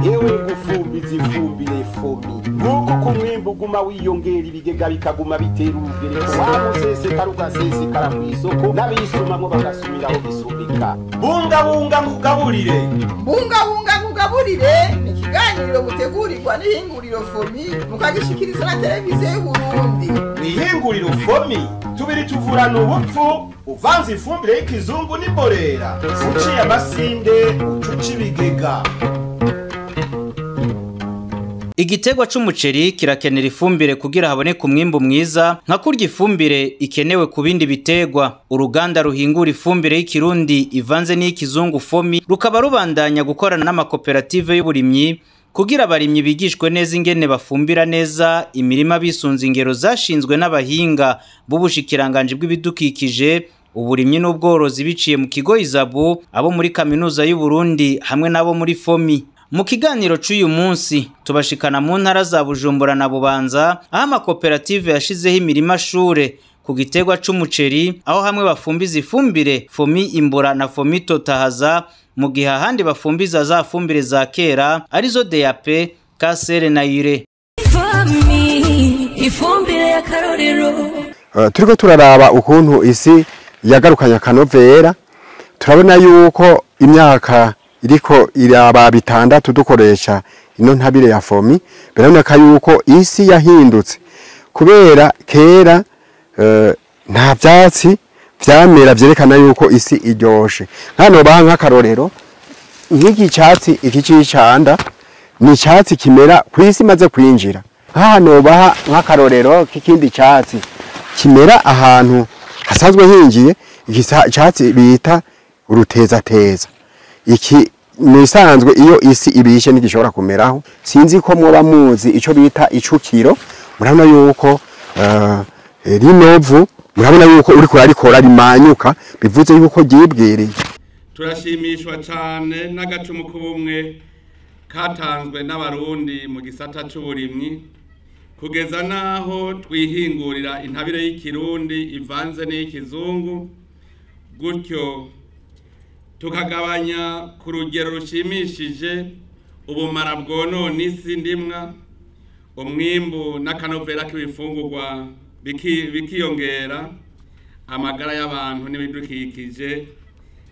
Yewe gufumbiza ifumbire FOMI, nguko ku mwimbu uguma wiyongera, ibigega bikaguma bitera urugereko, wamusesekara ugasesekara mw'isoko, n'abisumamwo bagasumiraho bisumika. Bungabunga nkugaburire. Bungabunga nkugaburire ni ikiganiro mutegurirwa n'ihinguriro FOMI, mukagishikiriza na Televiziyo y'Uburundi. Mw'ihinguriro FOMI tubiri tuvurana ubupfu, uvanze ifumbire y'ikizungu n'imborera, uciye amasinde ucuca ibigega. Igiterwa c'umuceri kirakenera ifumbire kugira haboneke umwimbu mwiza, nka kurya ifumbire ikenewe ku bindi biterwa. Uruganda ruhingura ifumbire y'ikirundi ivanze n'iy'ikizungu FOMI rukaba rubandanya gukorana n'amakoperative y'uburimyi kugira abarimyi bigishwe neza ingene bafumbira neza imirima bisunze ingero zashinzwe n'abahinga b'ubushikiranganji bw'ibidukikije, uburimyi n'ubworozi biciye mu kigo ISABU, abo muri kaminuza y'u Burundi hamwe n'abo muri FOMI. Mu kiganiro c'uyu munsi tubashikana mu ntara za Bujumbura na Bubanza, aho amakoperative yashizeho imirima shure ku giterwa c'umuceri, aho hamwe bafumbiza ifumbire FOMI Imbura na FOMI Totahaza, mu gihe ahandi bafumbiza za fumbire za kera arizo DAP, KCR na Ure. Ifumbire y'akarorero. Turiko turaraba ukuntu isi yagarukanye akanovera, turabona yuko imyaka iriko iraba bitandatu dukoresha ino ntabire ya FOMI, biraboneka yuko isi yahindutse, kubera kera nta vyatsi vyamera vyerekana yuko isi iryoshe. Hano baha nk'akarorero nk'iki catsi iki c'icanda ni icatsi kimera kw'isi imaze kwinjira. Hano baha nk'akarorero k'ikindi catsi kimera ahantu hasanzwe hinjiye, iki catsi bita urutezateza. Iki nisanzwe iyo isi ibishe ntigishobora kumeraho. Sinzi ko mwoba muzi ico bita icukiro. Murabona yuko rinovu, murabona yuko uriko urarikora rimanyuka, bivuze yuko ryibwiriye. Turashimishwa cane n'agacumu k'ubumwe katanzwe n'abarundi mu gisata c'uburimyi, kugeza naho twihingurira intabire y'ikirundi ivanze n'iy'ikizungu, gutyo tukagabanya ku rugero rushimishije ubumara bwonona isi ndimwa, umwimbu n'akanovera k'ibifungurwa bikiyongera, amagara y'abantu n'ibidukikije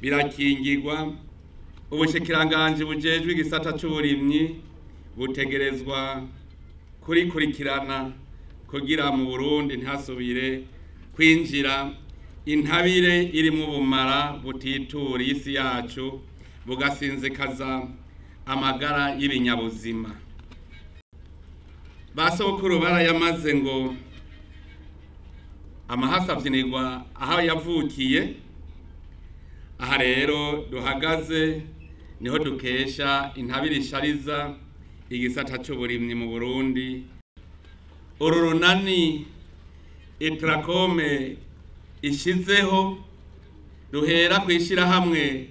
birakingirwa. Ubushikiranganji bujejwe igisata c'uburimyi butegerezwa kurikurikirana kugira mu Burundi ntihasubire kwinjira intabire irimwo ubumara butitura isi yacu, bugasinzikaza amagara y'ibinyabuzima. Ba sokuru barayamaze ngo amahasa avyinirwa aho yavukiye. Aha rero duhagaze niho dukesha intabire ishariza igisata c'uburimyi mu Burundi. Uru runani Itracome ishizeho ruhera kw'ishirahamwe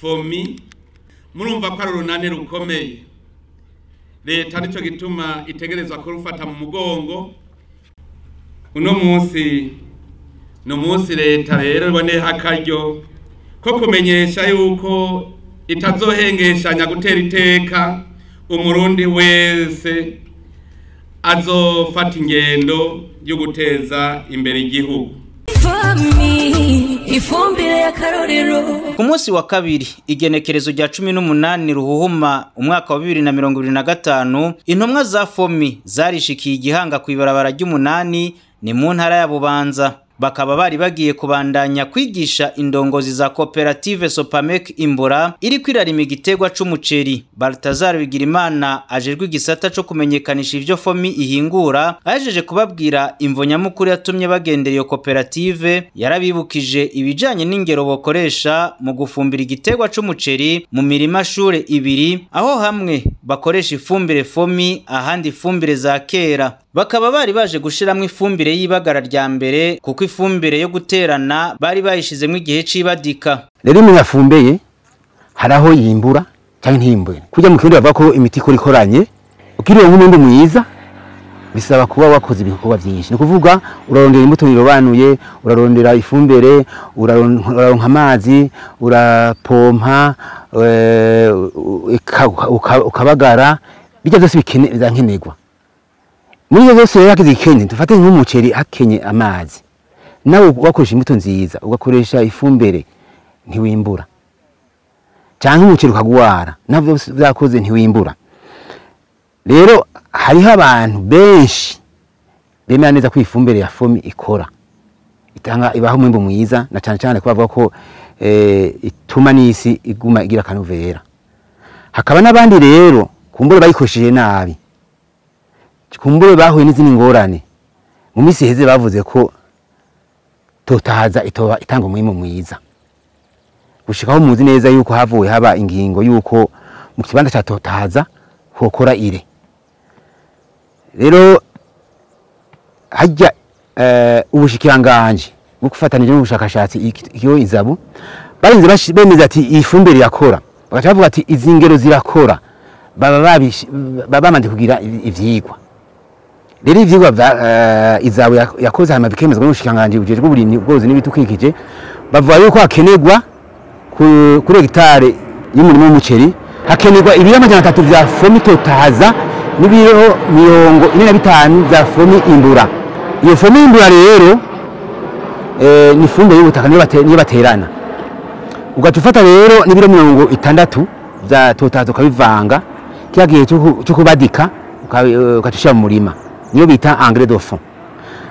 FOMI, murumva ko ari urunani rukomeye. Leta nico gituma itegerezwa kurufata mu mugongo. Uno munsi ni umunsi leta rero iboneyeho akaryo ko kumenyesha yuko itazohengeshanya gutera iteka umurundi wese azofata ingendo yo guteza imbere igihugu. Ifumbire y'akarorero. Ku munsi wa kabiri igenekerezo rya 18 ruhuhuma umwaka wa 2025, intumwa za FOMI zarishikiye igihanga kw'ibarabara ry'umunani ni mu ntara ya Bubanza. Bakaba bari bagiye kubandanya kwigisha indongozi za koperative Sopamec Imbura iri kwirarima igiterwa c'umuceri. Baltazar Bigirimana ajejwe igisata co kumenyekanisha ivyo FOMI ihingura, ahejeje kubabwira imvo nyamukuru yatumye bagendera iyo koperative, yarabibukije ibijanye n'ingero bokoresha mu gufumbira igiterwa c'umuceri mu mirima shure ibiri, aho hamwe bakoresha ifumbire FOMI ahandi ifumbire za kera. Bakaba bari baje gushiramwo ifumbire y'ibagara rya mbere, kuko ifumbire yo guterana bari bayishizemwo igihe c'ibadika. Rero umuntu yafumbeye haraho yimbura canke ntiyimbure. Kurya mu kirundi bavuga ko imiti ikora ikoranye, ukiriye nk'umwimbu mwiza bisaba kuba wakoze ibikorwa byinshi. Ni kuvuga urarondera imbuto irobanuye, urarondera ifumbire, uraronka amazi, urapompa, ukabagara, bijya byose bizankenerwa. Muri ibyo byose rero hakize ikenye, dufate nk'umuceri hakenye amazi, nawe ugakoresha imbuto nziza, ugakoresha ifumbire, ntiwimbura. Canke umuceri ukagwara, navyo vyakoze ntiwimbura. Rero hariho abantu benshi bemera neza ko ifumbire ya FOMI ikora, itanga ibaho umwimbu mwiza, na cane cane ko bavuga ko ituma n'isi iguma igira akanovera. Hakaba n'abandi rero kumbure bayikoresheje nabi, kumbure bahuye n'izindi ngorane. Mu minsi iheze bavuze ko totahaza itoba itanga umwimbu mwiza, gushikaho muzi neza yuko havuye haba ingingo yuko mu kibanza ca totahaza hokora ire. Rero hajya ubushikiranganje bwo gufatanije n'ubushakashatsi iyo izabu barinze bemeza ati ifumbire irakora, bagaca bavuga ati izi ngero zirakora, baba bamaze kugira ivyigwa. Rero ivyigwa izabu yakoze hama bikemezwa n'ubushikiranganje bujejwe uburimyi ubworozi n'ibidukikije, bavuga yuko hakenerwa kuri hegitare y'umurima w'umuceri hakenerwa ibiro 300 vya FOMI totahaza n'ibiro 45 vya FOMI imbura. Iyo FOMI imbura rero ni ifumbire y'ubutaka niyo baterana. Ugaca ufata rero n'ibiro 60 vya totahaza ukabivanga kiya gihe cyo kubadika ukatushyira mu murima, niyo bita engrais de fond.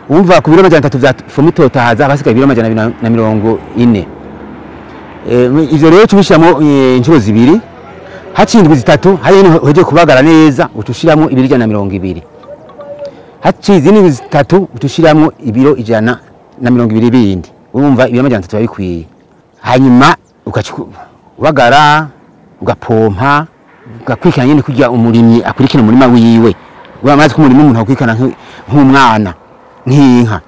Umva ku biro 300 vya FOMI totahaza abasigaye ibiro 240. Ivyo rero tubishiramo inshuro zibiri, hacindwi zitatu, hari heje kubagara neza utushiramo ibiro 120, haciye izindi zitatu utushiramo ibiro 120 bindi. Urumva ibiro 300 bikwiye. Hanyuma ukabagara, ugapompa, ugakwikana nyene kurya umurimyi akurikira umurima wiwe. Uramaze ko umurima umuntu akwikana nk'umwana, nk'inka.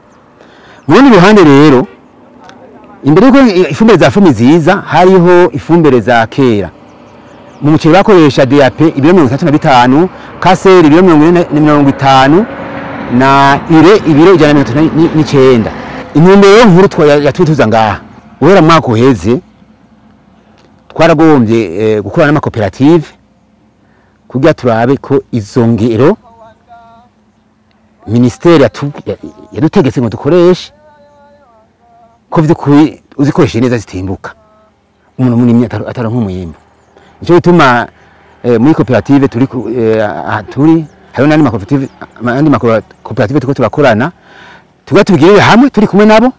Mu rundi ruhande rero, imbere yuko ifumbire za FOMI ziza, hariho ifumbire za kera. Mu muceri bakoresha DAP ibiro 35, kaseri ibiro 450 na ire ibiro 139. Intumbero nkuru yatwituza ngaha, guhera mwaka uheze twaragombye gukora n'amakoperative kugira turabe ko izo ngero ministeri yadutegetse ngo dukoreshe ko vy'ukuri uzikoresheje neza zitimbuka, umuntu munini ataronka umwimbu. Nico gituma muri koperative turi hariho n'andi makoperative turiko turakorana, tuba tubigirire hamwe turi kumwe nabo.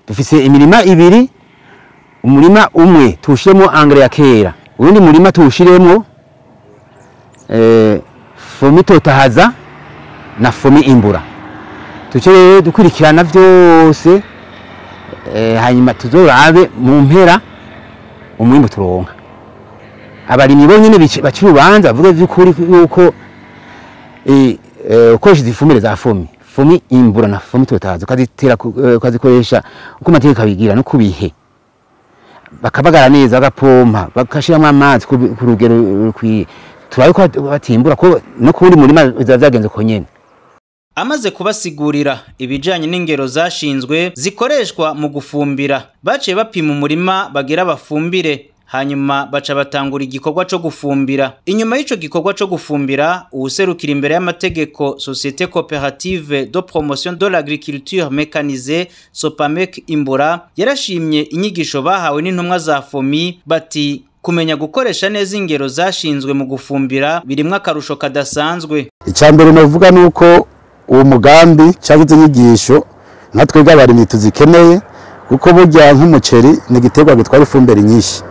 Dufise imirima ibiri, umurima umwe tuwushiremo engrais ya kera, uwundi murima tuwushiremo FOMI totahaza na FOMI imbura. Tuce dukurikirana vyose, hanyuma tuzorabe mu mpera umwimbu turonka. Abarimyi bonyene baca urubanza bavuga vy'ukuri yuko ukoresha ifumbire za FOMI, FOMI imbura na FOMI totahaza, ukazitera ukazikoresha uko amategeko abigira no kubihe, bakabagara neza, bagapompa, bagashiramo amazi ku rugero rukwiye, turabe ko batimbura ko no kuwundi murima bizoba vyagenze uko nyene. Amaze kubasigurira ibijanye n'ingero zashinzwe zikoreshwa mu gufumbira, baciye bapima umurima bagira bafumbire, hanyuma baca batangura igikorwa co gufumbira. Inyuma y'ico gikorwa co gufumbira, uwuserukira imbere y'amategeko Société Coopérative de Promotion de l'Agriculture Mécanisée Sopamec Imbura yarashimye inyigisho bahawe n'intumwa za FOMI, bati kumenya gukoresha neza ingero zashinzwe mu gufumbira birimwo akarusho kadasanzwe. Icambere novuga nuko uwo mugambi cyangwa izo nyigisho nka twebwe abarimyi tuzikeneye, kuko burya nk'umuceri ni igiterwa gitwara ifumbire nyinshi.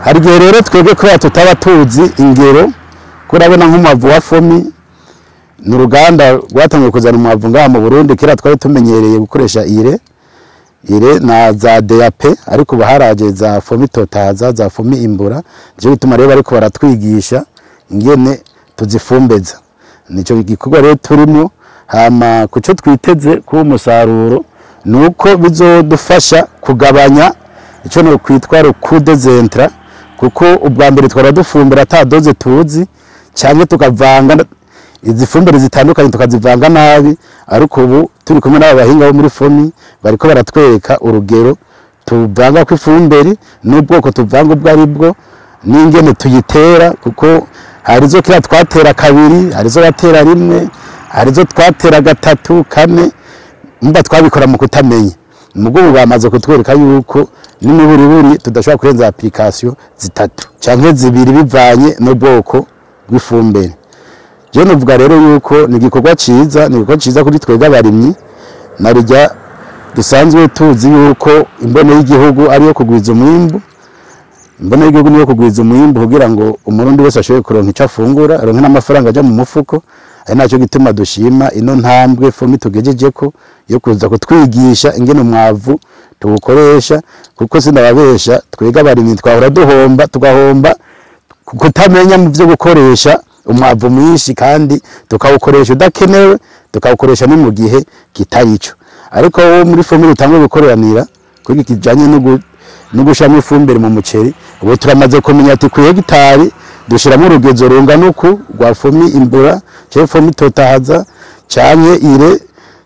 Hari igihe rero twebwe kubera tutaba tuzi ingero, kurabona nk'umwavu wa FOMI ni uruganda rwatangiye kuzana umwavu ngaha mu Burundi, kera twari tumenyereye gukoresha ire na za DAP, ariko baharaje za FOMI totahaza, za FOMI imbura. Nico gituma rero bariko baratwigisha ingene tuzifumbeza. Nico gikorwa rero turimo. Hama kuco twiteze ku umusaruro nuko bizodufasha kugabanya ico no kwitwa rukude zentra, kuko ubwa mbere twara dufumbira ata doze tuzi, cyangwa tukavanga izi fumbire zitandukanye tukazivanga nabi, ariko ubu turi kumwe n'aba bahinga bo muri FOMI bariko baratwereka urugero tuvanga ku ifumbire n'ubwoko tuvanga ubwo ari bwo n'ingene tuyitera, kuko hari zo kira twatera kabiri, hari zo batera rimwe, hari zo twatera gatatu kane, mba twabikora mu kutamenya. Mugo bamaze kutwereka yuko n'imiburiburi tudashobora kurenza application zitatu canke zibiri bivanye n'ubwoko bw'ifumbire. Je novuga rero yuko ni igikorwa ciza, ni igikorwa ciza kuri twebwe abarimyi, narijya dusanzwe tuzi yuko imbono y'igihugu ariyo kugwiza umwimbu. Imbono y'igihugu niyo kugwiza umwimbu kugira ngo umurundi wese ashobore kuronka ico afungura, aronke n'amafaranga aja mu mufuko. Ari naco gituma dushima ino ntambwe FOMI tugejejeko yo kuza kutwigisha ingene umwavu tuwukoresha, kuko sindababesha twega abarimyi twahora duhomba, tugahomba kutamenya mu byo gukoresha umwavu mwinshi, kandi tukawukoresha udakenewe, tukawukoresha ni mu gihe kitarico. Ariko wo muri FOMI rutangwe gukoreranira kuri kijanye no gushiramo ifumbire mu muceri, ubu turamaze kumenya ati ku hegitari dushiramo urugezo rungana uku rwa FOMI imbura canke FOMI totahaza canke ire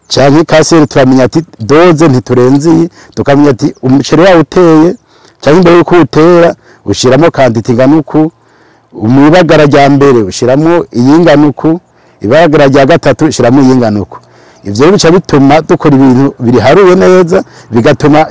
canke kaseri, turamenya ati doze ntiturenziye, tukamenya ati umuceri wawe uteye canke imbere yuko utera ushiramo kantite ingana uku, mwibagara rya mbere ushiramo iyingana uku, ibagara rya gatatu ushiramo iyingana uku. Ivyo bica bituma dukora ibintu biriharuye neza, bigatuma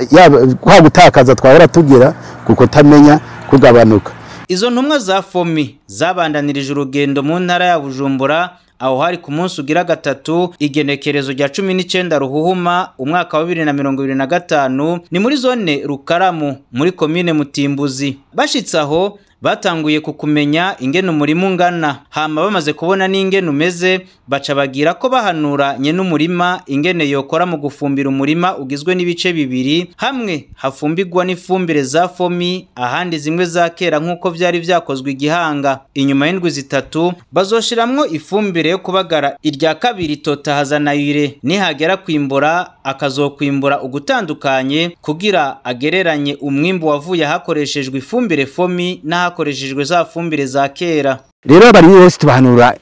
kwa gutakaza twahora tugira kuko tamenya kugabanuka. Izo ntumwa za FOMI zabandanirije urugendo mu ntara ya Bujumbura, aho hari ku munsi ugira gatatu igenekerezo rya 19 Ruhuhuma umwaka wa 2025, ni muri zone Rukaramu muri komine Mutimbuzi. Bashitse aho batanguye kukumenya ingene umurima ungana, hama bamaze kubona n'ingene umeze baca bagira ko bahanura nye n'umurima ingene yokora mu gufumbira umurima ugizwe n'ibice bibiri, hamwe hafumbirwa n'ifumbire za FOMI ahandi zimwe za kera nk'uko vyari vyakozwe igihanga. Inyuma y'indwi zitatu bazoshiramwo ifumbire yo kubagara irya kabiri totahaza na ire, nihagera kwimbura akazokwimbura ugutandukanye kugira agereranye umwimbu wavuye hakoreshejwe ifumbire FOMI na hakoreshejwe za fumbire za kera. Rero abarimyi bose tubahanura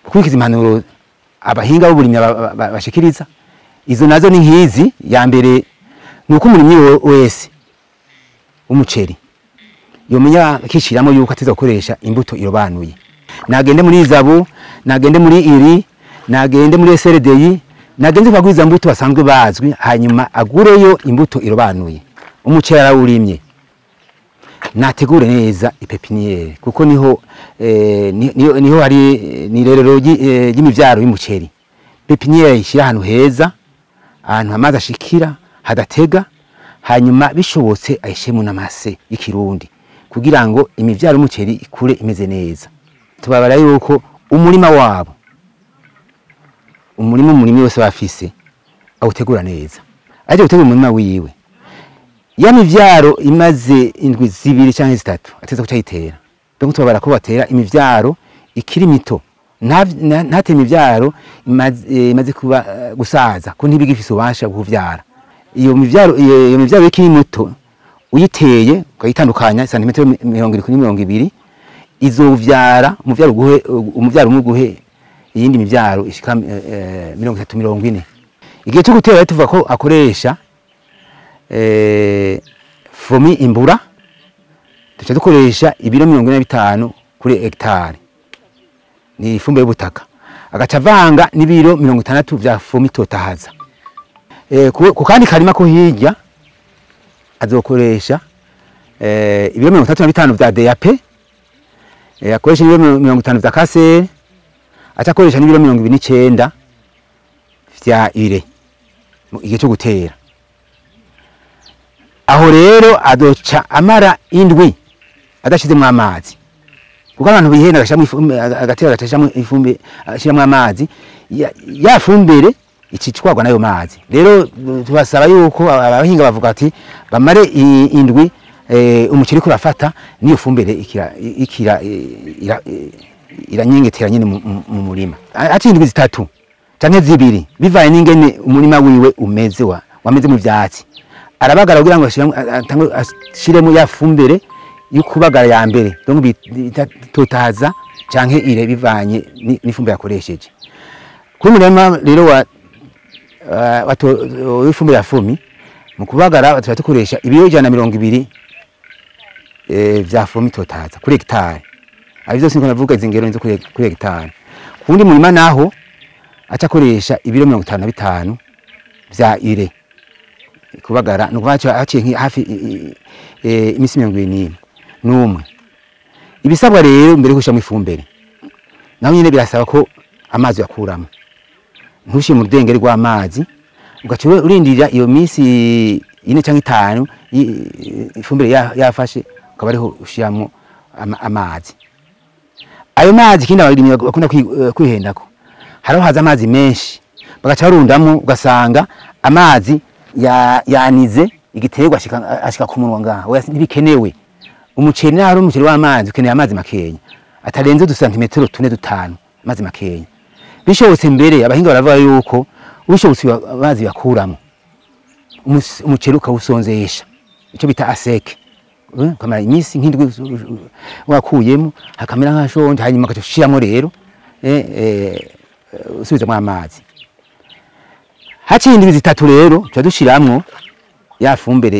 gukurikiza impanuro abahinga b'uburimyi bashikiriza. Izo nazo ni nkizi: ya mbere nuko umurimyi wese umuceri yomenya akishiramo yuko ateza gukoresha imbuto irobanuye. Nagende muri Izabu, nagende muri iri, nagende muri SRDI, nagende kwagwiza imbuto basanzwe bazwi, hanyuma agureyo imbuto irobanuye. Umuceri arawurimye, nategure neza ipepiniere, kuko niho niho hari ni rerero ry'imivyaro y'umuceri. Pepiniere ishira ahantu heza, ahantu amazi ashikira hadatega, hanyuma bishobotse ayishemo n'amase y'ikirundi kugira ngo imivyaro y'umuceri ikure imeze neza. Tubabara yuko umurima wabo, umurima umurimyi wese bafise awutegura neza, aje gutegura umurima wiwe. Ya mivyaro imaze indwi zibiri canke zitatu ateza kucayitera. Donc tubabara ko batera imivyaro ikiri mito, ntate imivyaro imaze kuba gusaza ko ntibigifise ubasha kuvyara. Iyo mivyaro ikiri mito uyiteye ukayitandukanya santimetero 20 kuri 20, izovyara umuvyaro guhe umuvyaro umwe guhe iyindi mivyaro ishika 30 40. Igihe cyo gutera tuvuga ko akoresha FOMI imbura, tuca dukoresha ibiro 45 kuri hectare, ni ifumbire y'ubutaka, agaca avanga n'ibiro 60 vya FOMI totahaza. Ku kandi karima ko hirya azokoresha ibiro 35 vya DAP, akoresha ibiro 50 vya kasere, aca akoresha n'ibiro 29 vya ire igihe cyo gutera. Aho rero adoca amara indwi adashizemo amazi, kuko abantu bihenda agatera agashiramo ifumbire, ashiramo amazi ya fumbire icicwagwa nayo mazi. Rero tubasaba yuko abahinga bavuga ati bamare indwi umuceri kurafata niyo fumbire ikira iranyengetera nyine mu murima. Ati indwi zitatu canke zibiri bivaye n'ingene umurima wiwe umeze wameze mu vyatsi, arabagara kugira ngo ashiremo ya fumbire y'ukubagara ya mbere, donc totaza canke ire bivanye n'ifumbire yakoresheje. Kuri murima rero wa ifumbire ya Fomi mu kubagara tuba dukoresha ibiro 120 vya Fomi totaza kuri hegitari. Ari vyose niko navuga izi ngero nizo kuri hegitari. Kundi murima naho aca akoresha ibiro 55 vya ire kubagara, nukuvuga haciye hafi imisi 21. Ibisabwa rero mbere yo gushiramo ifumbire naho nyene birasaba ko amazi yakuramo, ntushire mu rudengeri rw'amazi, ugaca urindira iyo misi 4 canke 5 ifumbire yafashe, ukaba ariho ushiramo amazi. Ayo mazi kindi abarimyi bakunda kwihendako, hariho haza amazi menshi bagaca barundamo, ugasanga amazi yanize igiterwa ashika ku munwa ngaho. Oya, ntibikenewe. Umuceri naho ari umuceri w'amazi ukeneye amazi makenya atarenze udusantimetero 4 5, amazi makenya. Bishobotse mbere abahinga baravuga yuko ubishobotse amazi yakuramo umuceri ukawusonzesha, icyo bita aseke, ukamara iminsi nk'indwi wakuyemo hakamera nk'ashonje, hanyuma ugaca ushiramo rero usubizamo amazi. Haciye indwi 3 rero tuca dushiramwo ya fumbire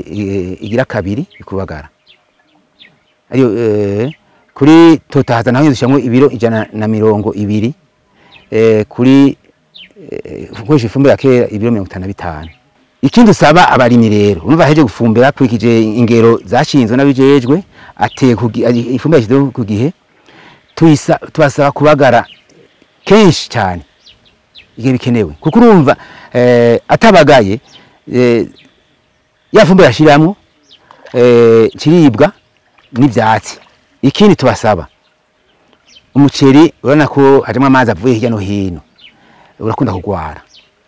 igira kabiri ikubagara, ariyo kuri totahaza naho dushiramwo ibiro 120, kuri gukoresha ifumbire ya kera ibiro 55. Ikindi usaba abarimyi rero, urumva aheje gufumbira akurikije ingero zashinzwe n'abijejwe, ateye ifumbire yashizweho ku gihe, tubasaba kubagara kenshi cyane igihe bikenewe, kuko urumva atabagaye ya fumbire yashiramwo kiribwa n'ivyatsi. Ikindi tubasaba, umuceri urabona ko harimo amazi avuye hirya no hino, urakunda kugwara,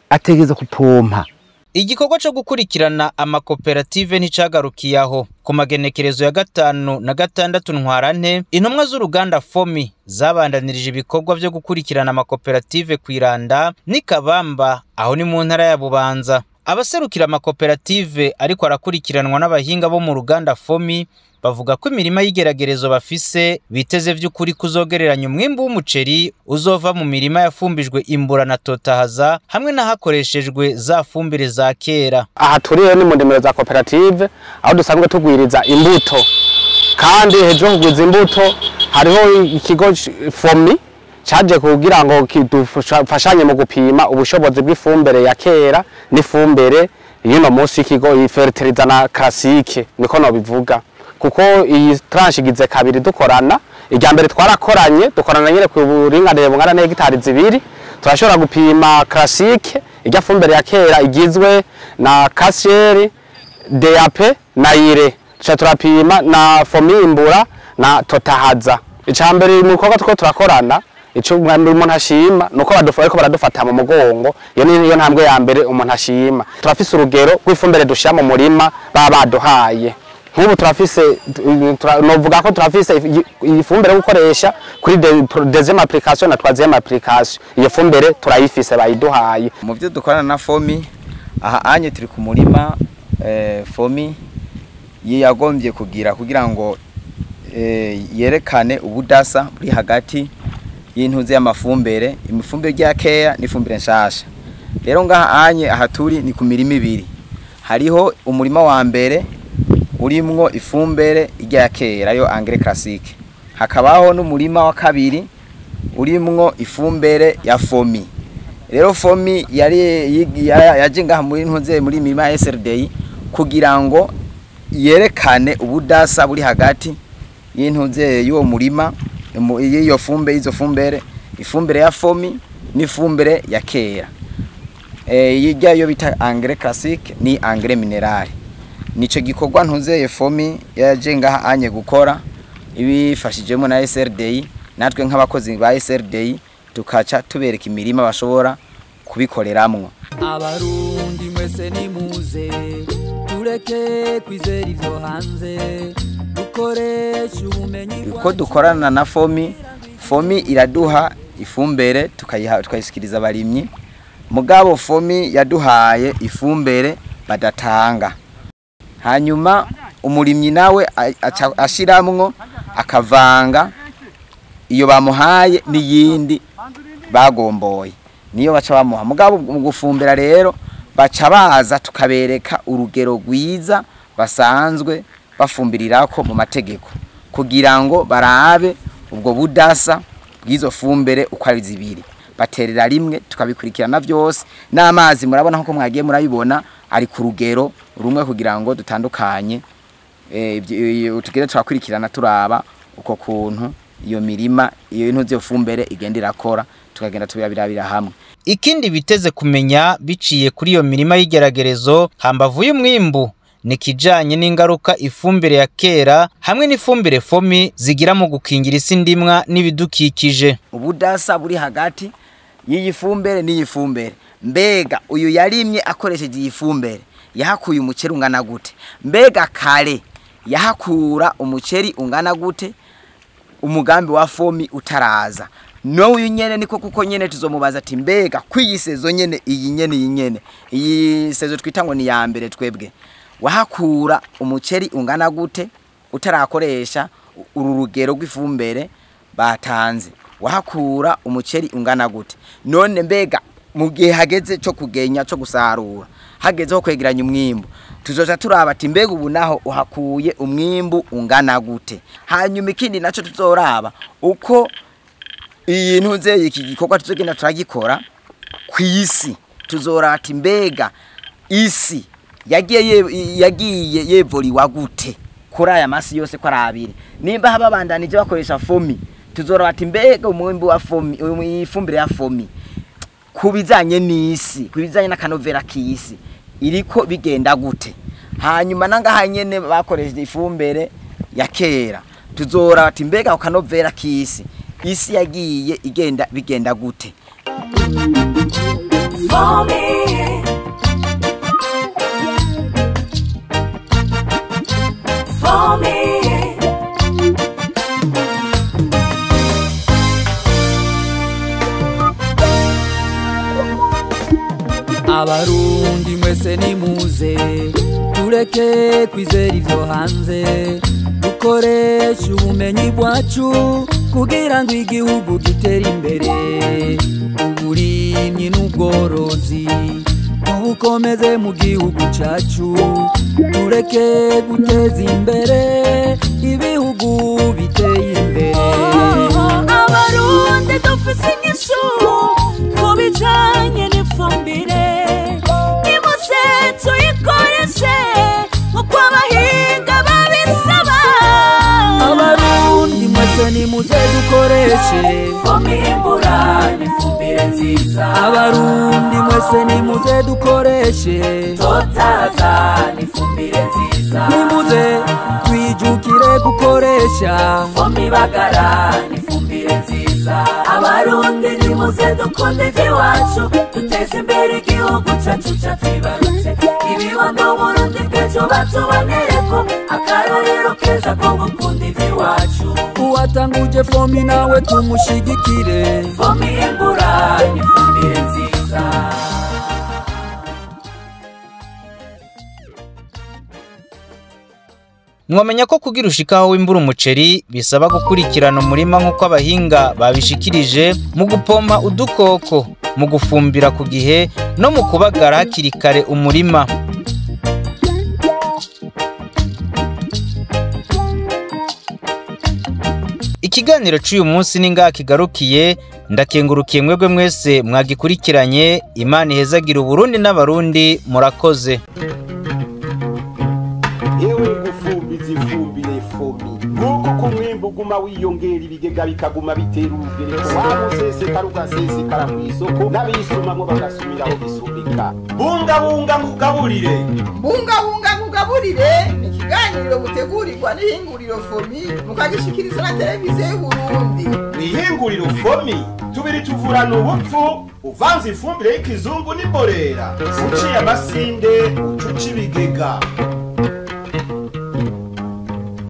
ategereza kupompa. Igikorwa cyo gukurikirana amakoperative nticagarukiye aho. Ku magenekerezo ya 5 na 6 Ntwarante, intumwa z'uruganda Fomi zabandanirije ibikorwa byo gukurikirana amakoperative kwiranda n'Ikabamba, aho ni mu ntara ya Bubanza. Abaserukira amakoperative ariko arakurikiranwa n'abahinga bo mu ruganda Fomi bavuga ko imirima y'igeragerezo bafise biteze vy'ukuri kuzogereranya umwimbu w'umuceri uzova mu mirima yafumbijwe imbura na totahaza hamwe n'ahakoreshejwe za fumbire za kera. Aha turi ni mu ndimiro za koperative aho dusanzwe tugwiriza imbuto, kandi hejuru kugwiza imbuto hariho ikigo Fomi caje kugira ngo kidufashanye mu gupima ubushobozi bw'ifumbire ya kera n'ifumbire y'uno munsi, ikigo fertilizer na classique niko no bivuga, kuko iyi tranche igize kabiri dukorana. Irya mbere twarakoranye dukorana nyine ku buringanire bungana na hegitari 2, turashobora gupima classique irya fumbire ya kera igizwe na kasieri, DAP na ire, tuca turapima na Fomi imbura na totahaza. Icambere mu bikorwa tuko turakorana, ico umuntu ashima nuko ariko baradufata mu mugongo, iyo niyo ntambwe ya mbere umuntu ashima. Turafise urugero rw'ifumbire dushira mu murima baba baduhaye. Nk'ubu turafise, novuga ko turafise ifumbire gukoresha kuri deuxième application na troisième application. Iyo fumbire turayifise bayiduhaye. Mu byo dukorana na Fomi aha anye turi ku murima, Fomi yagombye kugira ngo yerekane ubudasa buri hagati y'intuze y'amafumbere, imifumbire ya kera n'ifumbire nshasha. Rero ngaha anye aha turi ni ku mirima ibiri. Hariho umurima wa mbere urimwo ifumbire ijya kera yo engrais classique, hakabaho n'umurima wa kabiri urimwo ifumbire ya Fomi. Rero Fomi yari yaje ngaha muri ntuze muri mirima ya SRDI kugira ngo yerekane ubudasa buri hagati y'intuze y'uwo murima, y'iyo fumbe, izo fumbere, ifumbire ya Fomi n'ifumbire ya kera. Ijya yo bita engrais classique ni engrais minéral. Nico gikorwa ntuzeye Fomi yaje ngaha anye gukora ibifashijemo na SRDI, natwe nk'abakozi ba SRDI tukaca tubereka imirima bashobora kubikoreramwo. Abarundi mwese nimuze tureke kwizera ivyo hanze, dukoreshe ubumenyi. Uko dukorana na Fomi, Fomi iraduha ifumbere tukayisikiriza abarimyi. Mugabo Fomi yaduhaye ifumbere badatanga, hanyuma umurimyi nawe ashiramwo akavanga Iyo bamuhaye n'iyindi bagomboye niyo baca bamuha. Mugabo mu gufumbira rero baca baza tukabereka urugero rwiza basanzwe bafumbirirako mu mategeko, kugira ngo barabe ubwo budasa bw'izo fumbire uko ari zibiri, baterera rimwe tukabikurikirana byose. N'amazi murabona nkuko mwagiye murabibona ari ku rugero rumwe, kugira ngo dutandukanye, tugende turakurikirana turaba uko kuntu iyo mirima iyo ntuzi fumbire igenda irakora, tukagenda tubirabira hamwe. Ikindi biteze kumenya biciye kuri iyo mirima y'igeragerezo hambavu y'umwimbu ni kijanye n'ingaruka ifumbire ya kera hamwe n'ifumbire FOMI zigira mu gukingira isi ndimwa n'ibidukikije. Ubudasa buri hagati y'iyi fumbire n'iyi fumbire, mbega uyu yarimye akoresheje iyi fumbire yahakuye umuceri ungana gute? Mbega kare yahakura umuceri ungana gute umugambi wa FOMI utaraza? No uyu nyene niko, kuko nyene tuzomubaza ati mbega kwiyisezo nyene iyi nyene iyi nyene iyi sezo twita ngo ni ya mbere twebwe wahakura umuceri ungana gute utarakoresha uru rugero rw'ifumbire batanze? Wahakura umuceri ungana gute? None mbega mu gihe hageze cyo kugenya cyo gusarura, hageze ho kwegeranya umwimbu, tuzoca turaba ati mbega ubu naho uhakuye umwimbu ungana gute? Hanyuma ikindi naco tuzoraba uko iyi ntuze iki gikorwa tuzogenda turagikora kw'isi, tuzoraba ati mbega isi yagiye yevuriwa gute kuri aya masi yose ko ari abiri. Nimba hababandanije bakoresha FOMI, tuzoraba ati mbega umwimbu wa FOMI, ifumbire ya FOMI kubijanye n'isi, kubijanye n'akanovera k'isi iriko bigenda gute? Hanyuma nangaha nyene bakoresheje ifumbire ya kera, tuzoraba ati mbega akanovera k'isi, isi yagiye igenda bigenda gute? FOMI. FOMI. Abarundi mwese nimuze tureke kwizera ivyo hanze, dukoreshe ubumenyi bwacu kugira ngo igihugu gitere imbere. Uburimyi n'ubworozi tubukomeze mu gihugu cacu, tureke guteza imbere ibihugu biteye imbere. Abarundi dufise inyishu ku bijanye n'ifumbire, nimuze tuyikoreshe nkuko abahinga babisaba. Abarundi mwese nimuze dukoreshe FOMI imbura n'ifumbire nziza. Abarundi mwese nimuze dukoreshe Totaza n'ifumbire nziza. Nimuze twijukire gukoresha FOMI bagara n'ifumbire nziza. Abarundi nimuze dukunde iwacu, duteze imbere igihugu cacu catwibarutse. Ibibondo Burundi bw'ejo batubonereko akarorero keza ko gukunda iwacu. Uwatanguje FOMI nawe tumushigikire, FOMI imbura n'ifumbire nziza. Mwamenya ko kugira ushikaho wimbura umuceri bisaba gukurikirana umurima nkuko abahinga babishikirije mu gupompa udukoko, mu gufumbira ku gihe no mu kubagara hakiri kare umurima. Ikiganiro c'uyu munsi ni ngaha kigarukiye, ndakengurukiye mwebwe mwese mwagikurikiranye. Imana ihezagira Uburundi n'Abarundi, murakoze. Yewe gufumbiza ifumbire FOMI, nguko ko umwimbu uguma wiyongera, ibigega bikaguma bitera urugereko, wa musesekara ugasesekara kw'isoko, n'abisumamwo bagasumiraho bisumika. Bungabunga nkugaburire. Bungabunga nkugaburire ni ikiganiro mutegurirwa n'ihinguriro FOMI mukagishikiriza na televiziyo y'Uburundi. Mw'ihinguriro FOMI tubiri tuvurana ubupfu, uvanze ifumbire y'ikizungu n'imborera, uciye amasinde ucuca ibigega.